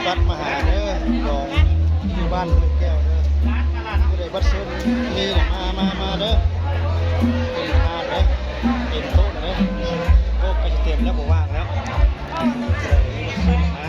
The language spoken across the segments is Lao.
ບັດມາຫາເດີ ຂອງຢູ່ບ້ານຫ້ວຍແກ້ວເດີ ຜູ້ໃດບັດເຊີນມີນະ ມາ ມາ ມາເດີ ເຕັມຖາດເດີ ເຕັມໂຕະເດີ ໂອ້ ໃກ້ຊິເຕັມແລ້ວ ບໍ່ວ່າງແລ້ວ ເອີ ມີບັດເຊີນມາ.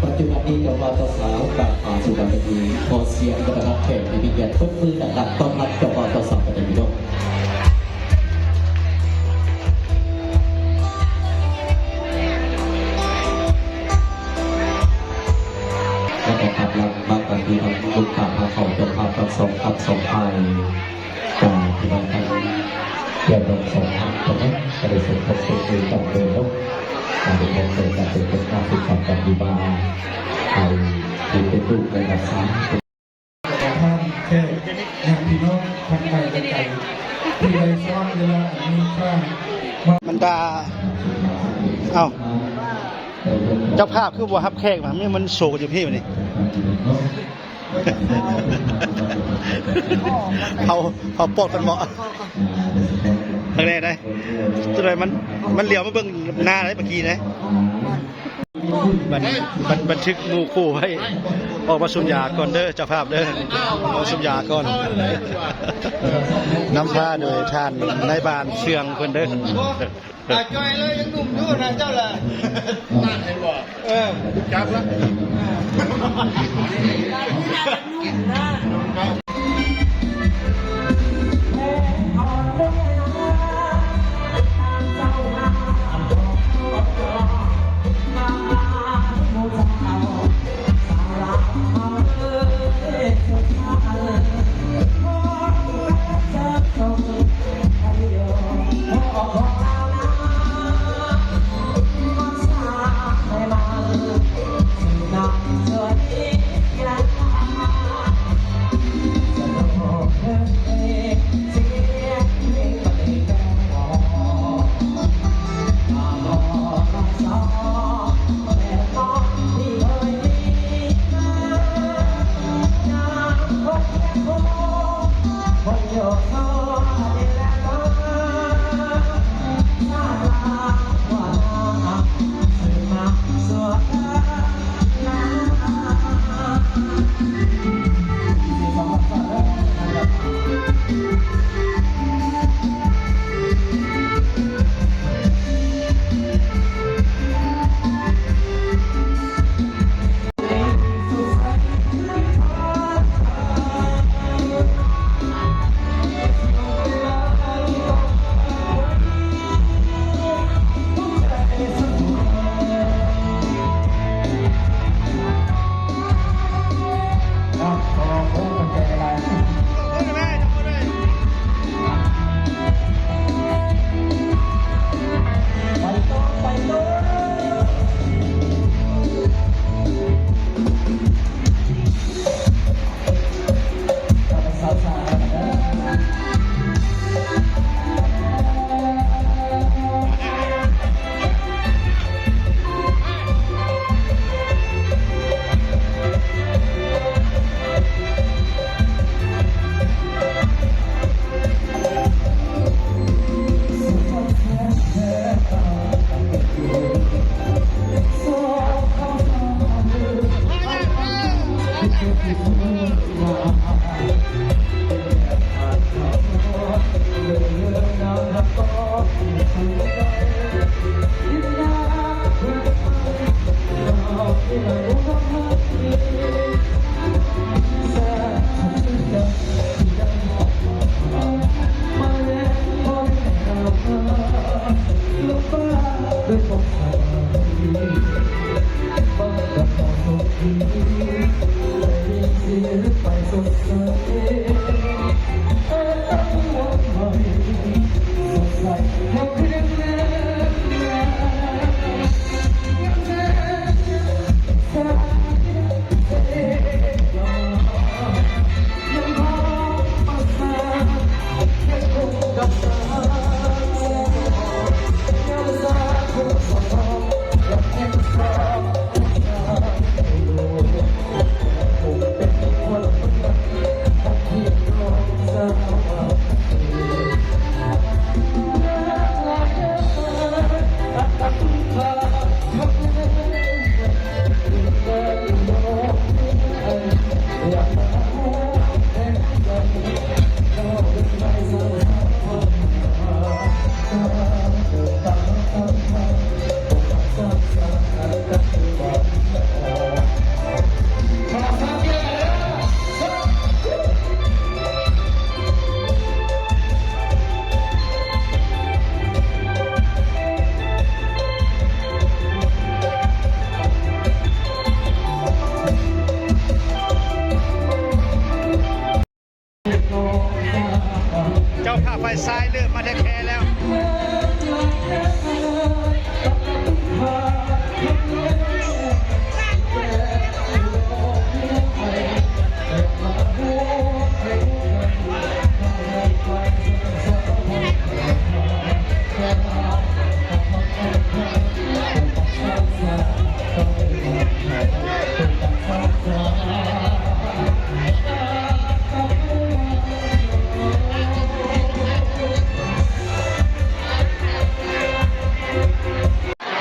ປັດຈຸບັນນີ້ເຈົ້າບ່າວເຈົ້າສາວກຳລັງເຂົ້າສູ່ການເປັນພິທີ ຂໍສຽງຕ້ອນຮັບແຂກທີ່ມີກຽດ ຕົບມືດັງໆ ຕ້ອນຮັບເຈົ້າບ່າວເຈົ້າສາວກັນເລີຍເນາະ. ແລະກໍຄັດລຳມາກັນທີ່ທາງລູກຄ້າພາເຂົ້າ ເຈົ້າພາບທັງສອງພັກສອງຝ່າຍ ກະທີ່ວ່າທາງແກ້ວດອງສອງພັກເນາະ ກະໄດ້ສົມທົບສົມມືກັນເລີຍເນາະ ກະໄດ້ເປັນການເປັນເປັນການສຶກສາກັນຢູ່ວ່າ ໃຜທີ່ເປັນລູກໃນຮັກສາ ທ່ານແຂກ ຍາດພີ່ນ້ອງທັງໃນແລະໄກ ທີ່ໄດ້ສະຫວ່າງເວລາອັນມີຄ່າມາ ບັນດາ ເອົ້າ ເຈົ້າພາບຄືບໍ່ຮັບແຂກວະ? ແມ່ນມັນໂຊກັນຢູ່ພີ້ວະນີ້ ເຮົາ ເຮົາປອດກັນເບາະ ທາງແນ່ໄດ໋ ຈະໄດ້ມັນ ມັນຫຼຽວມາເບິ່ງໜ້າໄດ໋ ເມື່ອກີ້ນະ. ບັນ ບັນ ບັນທຶກໝູ່ຄູ່ໄວ້ ອອກມາສູບຢາກ່ອນເດີ ເຈົ້າພາບເດີ ອອກມາສູບຢາກ່ອນ ນຳພາໂດຍທ່ານນາຍບ້ານເຊື່ອງເພິ່ນເດີ. ອາ ຈ່ອຍເລີຍ ຍັງໜຸ່ມຢູ່ນະເຈົ້າລະ ນັ້ນເຫັນບໍ່ ເອີ ຈັບລະ. ແລ້ວຄ່າໄຟຊ້າຍເລີ່ມມາແທ້ໆແລ້ວ.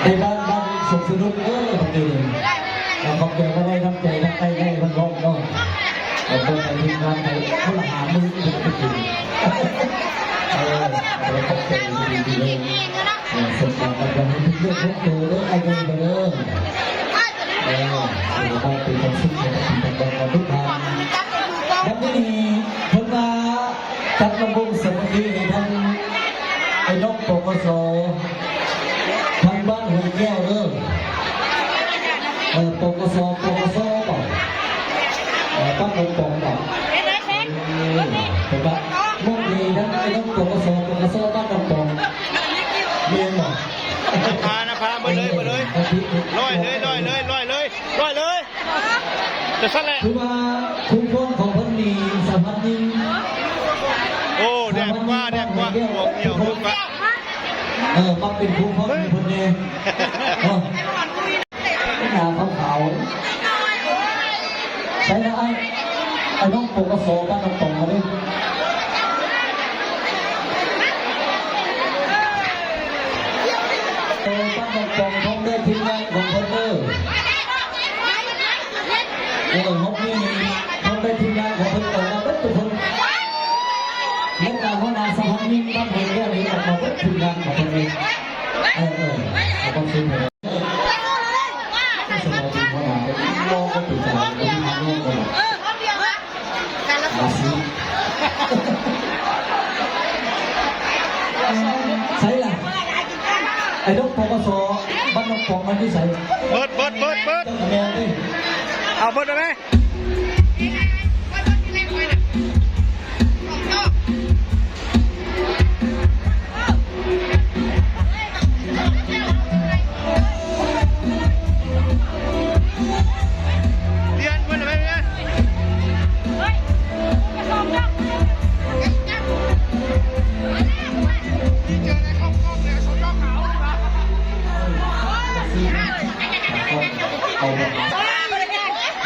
ໃນບ້ານ ບ້ານສົມສະໜຸກເດີ ບັດນີ້ ແລ້ວຂອບໃຈ ບໍ່ໄດ້ນຳໃຈ ທາງໃຕ້ໃຫ້ເພິ່ນພ້ອມເນາະ. ແລ້ວກໍໃຫ້ທີມງານໄທຄົນລະຫ້າໝື່ນເປັນໄປກິນ ເອີ ແລ້ວຂອບໃຈດີໆເລີຍ. ເອີ ສົມຄວນກັບເລື່ອງຂອງໂຕເດີ ອ້າຍເດີ ເດີ. ເອີ ເປັນຄວາມສຸກໃຫ້ກັບທຸກທ່ານ. ບັດນີ້ເພິ່ນວ່າ ຈັດລຳວົງສາມັກຄີໃຫ້ທັງໄອ້ນ້ອງ ປກສ ທາງບ້ານຫ້ວຍແກ້ວເດີ. ເອີ ປກສ ປກສ ບໍ? ເອີ ບ້ານໜອງປອງບໍ? ເອີ ເພິ່ນວ່າມອບໃຫ້ທັງໄອ້ນ້ອງ ປກສ ປກສ ບ້ານໜອງປອງ ແມ່ນບໍ? ນະພາ ນະພາ ເບິ່ງເລີຍ ເບິ່ງເລີຍ ເອີ ຮ້ອຍເລີຍ ຮ້ອຍເລີຍ ຮ້ອຍເລີຍ ຮ້ອຍເລີຍ. ຈະຊັ້ນແຫຼະ ຄືວ່າຄູພອນຂອງເພິ່ນນີ້ສາພັນຍິງ. ໂອ້ ແດດກວ່າ ແດດກວ່າ ໝວກໜຽວ ໝວກກວ່າ. ເອີ ມາເປັນຄູພອນໃຫ້ເພິ່ນແດ່. ເອີ ໜ້າຂາວໆ. ໃສລະອ້າຍ? ໄອ້ນ້ອງ ປກສ ບ້ານໜອງປອງມາເດ້. ເອີ ບ້ານໜອງປອງ ພ້ອມດ້ວຍທີມງານຂອງເພິ່ນເດີ. ເອີ ຮອບນີ້ ເຮົາໄດ້ທີມງານຂອງເພິ່ນອອກມາເບິດທຸກຄົນ. ແມ່ນຕາຫົວໜ້າສະພາຍິງບ້ານຫ້ວຍແກ້ວນີ້ອອກມາເບິດທີມງານຂອງເພິ່ນເອງ. ເອີ ເອີ ເອົາຄວາມສຸກໃຫ້ ສະພາຈິງຫົວໜ້າໄປ ມອງກໍເປັນຕາ ບໍ່ມີທາງມອງກໍໄດ້. ມາຊິ ໃສລະ ໄອ້ນ້ອງ ປກສ ບ້ານໜອງປອງມັນຢູ່ໃສ? ເບິດ ເບິດ ເບິດ ເບິດ ແມ່ນຕິ ເອົາເບິດໄດ້ໄໝ?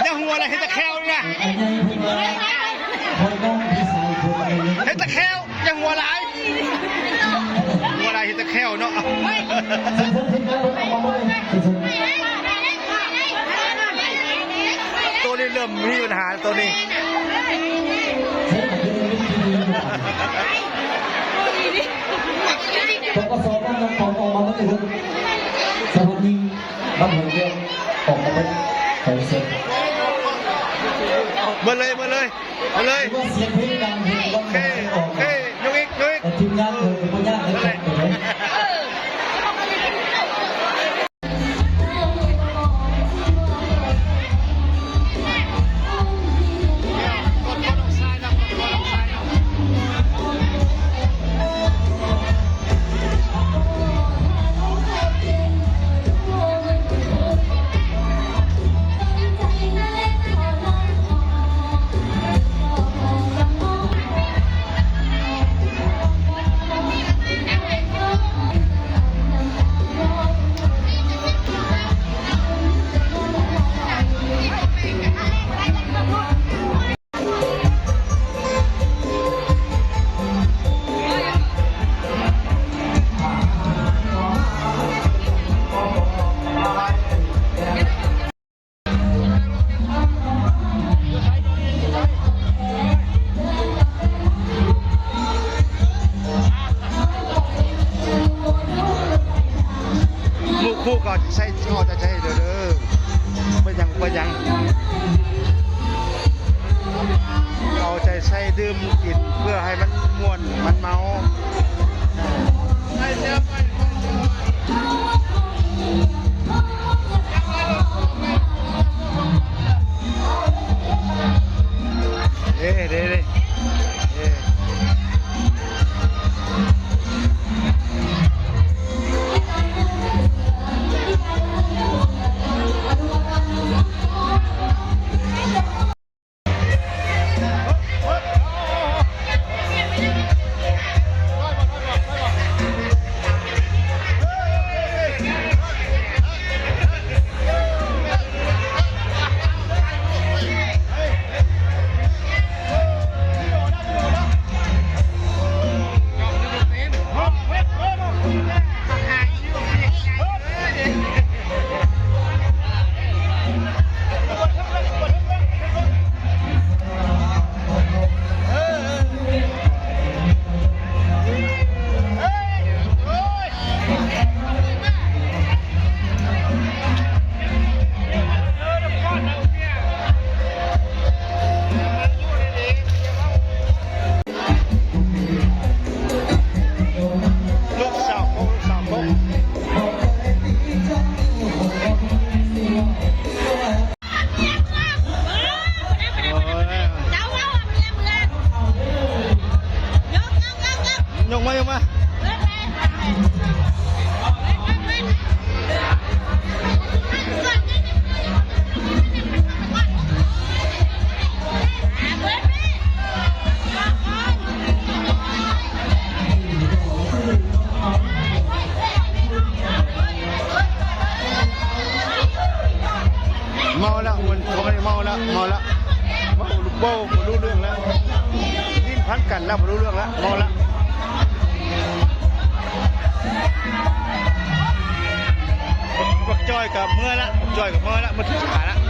ຢ່າຫົວຫຼາຍ ເຮັດຕາແຂ້ວນີ້ນະ ເຮັດຕາແຂ້ວ ຢ່າຫົວຫຼາຍ ຫົວຫຼາຍ ເຮັດຕາແຂ້ວເນາະ. ໂຕນີ້ເລີ່ມມີບັນຫາ ໂຕນີ້. ປກສ ບ້ານນ້ອງປອງອອກມາເບິ່ງເດີ ສະພາຍິງບ້ານຫ້ວຍແກ້ວ ອອກມາເບິ່ງ ໄປເຊີນ ເບິ່ງເລີຍ ເບິ່ງເລີຍ ເບິ່ງເລີຍ. ໂອເຄ ໂອເຄ ຍົກອີກ ຍົກອີກ ທີມງານເພິ່ນກໍບໍ່ຍາກເດ້. ລູກຄູ່ກໍໃສ່ ເອົາໃຈໃສ່ເດີ ເດີ ບໍ່ເປັນຫຍັງ ບໍ່ເປັນຫຍັງ ເອົາໃຈໃສ່ດື່ມກິນ ເພື່ອໃຫ້ມັນມ່ວນ ມັນເມົາ. ເດ້ ເດ້ ເດ້ ເດ້. ມາ ເມົາແລ້ວ ມັນ ມັນເມົາແລ້ວ ເມົາແລ້ວ ເມົາ ເວົ້າບໍ່ຮູ້ເລື່ອງແລ້ວ ລີ້ນພັນກັນແລ້ວ ບໍ່ຮູ້ເລື່ອງແລ້ວ ເມົາແລ້ວ ບັກຈ້ອຍກໍເມື່ອລະ ບັກຈ້ອຍກໍເມື່ອລະ ໝົດທຸກສາລະ.